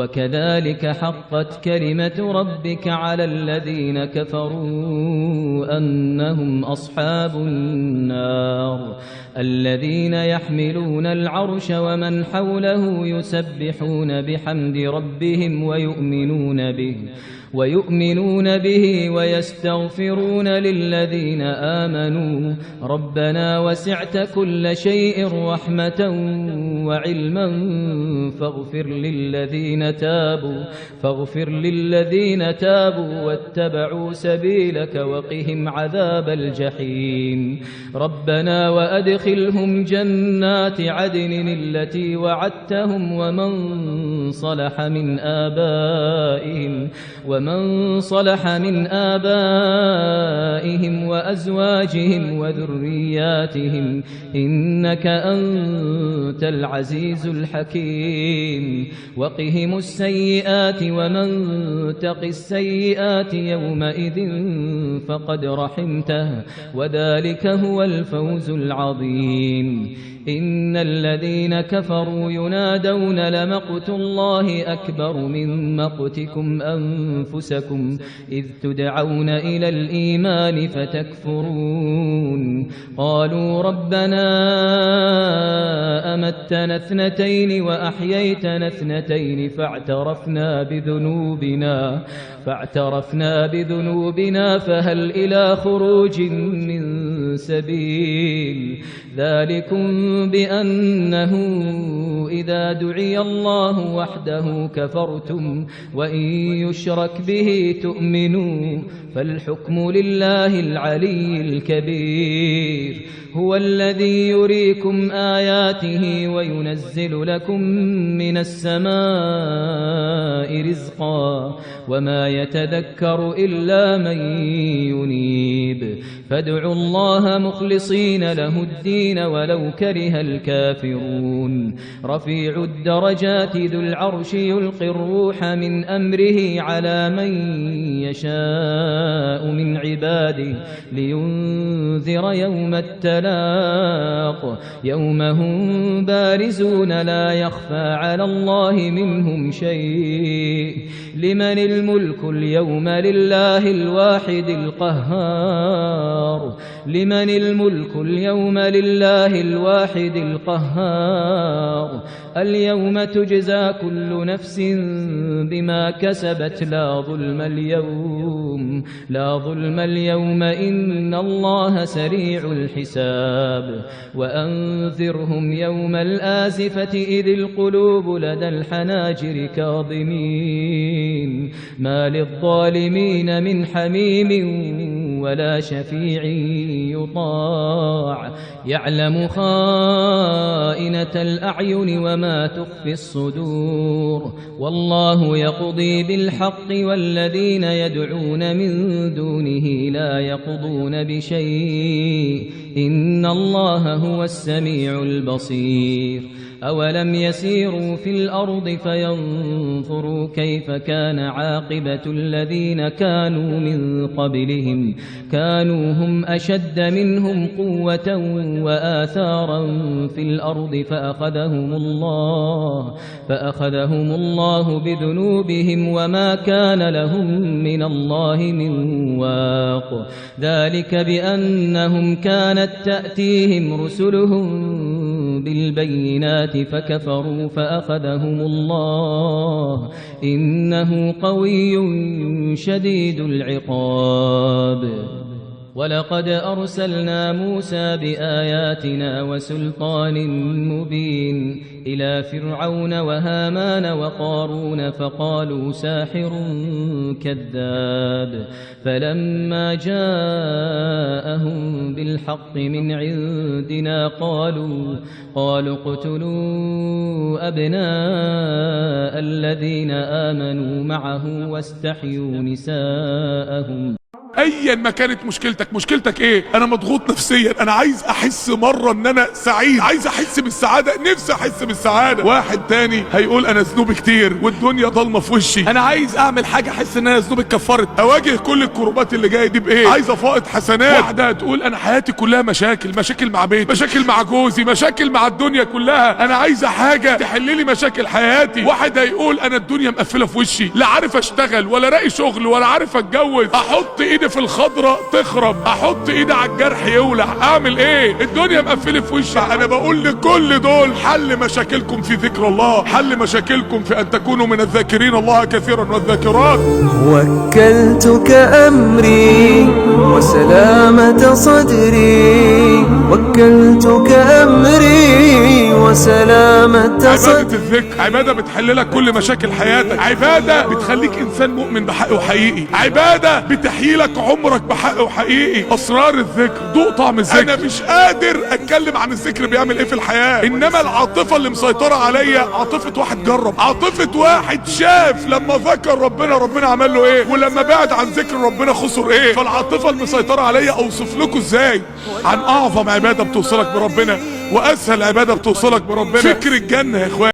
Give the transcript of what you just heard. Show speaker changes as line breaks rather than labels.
وكذلك حقت كلمة ربك على الذين كفروا أنهم أصحاب النار الذين يحملون العرش ومن حوله يسبحون بحمد ربهم ويؤمنون به ويستغفرون للذين آمنوا ربنا وسعت كل شيء رحمة وعلما فاغفر للذين تابوا واتبعوا سبيلك وقهم عذاب الجحيم. ربنا وأدخلهم جنات عدن التي وعدتهم ومن صلح من آبائهم وأزواجهم وذرياتهم إنك أنت العزيز الحكيم. وقهم السيئات ومن تق السيئات يومئذ فقد رحمته وذلك هو الفوز العظيم. إن الذين كفروا ينادون لمقت الله أكبر من مقتكم أنفسكم إذ تدعون إلى الإيمان فتكفرون. قالوا ربنا أمتنا اثنتين وأحييتنا اثنتين فاعترفنا بذنوبنا فهل إلى خروج من سبيل. ذلكم بأنه إذا دعي الله وحده كفرتم وإن يشرك به تؤمنوا فالحكم لله العلي الكبير. هو الذي يريكم آياته وينزل لكم من السماء رزقا وما يتذكر إلا من ينيب. فادعوا الله مخلصين له الدين ولو كره الكافرون. رفيع الدرجات ذو العرش يلقي الروح من أمره على من يشاء من عباده لينذر يوم التلاق. يوم هم بارزون لا يخفى على الله منهم شيء. لمن الملك اليوم؟ لله الواحد القهار. لمن الملك اليوم؟ لله الواحد القهار. اليوم تجزى كل نفس بما كسبت لا ظلم اليوم إن الله سريع الحساب. وأنذرهم يوم الآزفة إذ القلوب لدى الحناجر كاظمين. ما للظالمين من حميم ولا شفيع يطاع. يعلم خائنة الأعين وما تخفي الصدور. والله يقضي بالحق والذين يدعون من دونه لا يقضون بشيء إن الله هو السميع البصير. أولم يسيروا في الأرض فينظروا كيف كان عاقبة الذين كانوا من قبلهم كانوا هم أشد منهم قوة وآثارا في الأرض فأخذهم الله بذنوبهم وما كان لهم من الله من واق. ذلك بأنهم كانت تأتيهم رسلهم بالبينات فكفروا فأخذهم الله إنه قوي شديد العقاب. ولقد أرسلنا موسى بآياتنا وسلطان مبين إلى فرعون وهامان وقارون فقالوا ساحر كذاب. فلما جاءهم بالحق من عندنا قالوا اقتلوا أبناء الذين آمنوا معه واستحيوا نساءهم.
ايا ما كانت مشكلتك، مشكلتك ايه؟ انا مضغوط نفسيا، انا عايز احس مرة ان انا سعيد، عايز احس بالسعادة، نفسي احس بالسعادة. واحد تاني هيقول انا ذنوبي كتير والدنيا ضلمة في وشي، انا عايز اعمل حاجة احس ان انا ذنوبي اتكفرت، اواجه كل الكروبات اللي جاية دي بايه؟ عايز افائض حسنات. واحدة هتقول انا حياتي كلها مشاكل، مشاكل مع بيتي، مشاكل مع جوزي، مشاكل مع الدنيا كلها، انا عايزه حاجة تحل لي مشاكل حياتي. واحد هيقول انا الدنيا مقفلة في وشي، لا عارف اشتغل ولا راقي شغل ولا عارف اتجوز، احط ايدي في الخضرة تخرب، احط ايدي على الجرح يولع، اعمل ايه؟ الدنيا مقفلة في وشي. انا بقول لكل دول حل مشاكلكم في ذكر الله، حل مشاكلكم في ان تكونوا من الذاكرين الله كثيرا والذاكرات.
وكلتك أمري وسلامة صدري، وكلتك أمري وسلامة
عبادة
صدري.
الذكر عبادة بتحل لك كل مشاكل حياتك، عبادة بتخليك إنسان مؤمن بحق وحقيقي، عبادة بتحيي لك عمرك بحق وحقيقي. أسرار الذكر، ذوق طعم الذكر. أنا مش قادر أتكلم عن الذكر بيعمل إيه في الحياة، إنما العاطفة اللي مسيطرة عليا عاطفة واحد جرب، عاطفة واحد شاف لما ذكر ربنا ربنا عمل له إيه، ولما بعد عن ذكر ربنا خسر إيه. فالعاطفة المسيطرة عليا أوصف لكم إزاي عن أعظم عبادة بتوصلك بربنا وأسهل عبادة بتوصلك بربنا، فكر الجنة يا إخوان.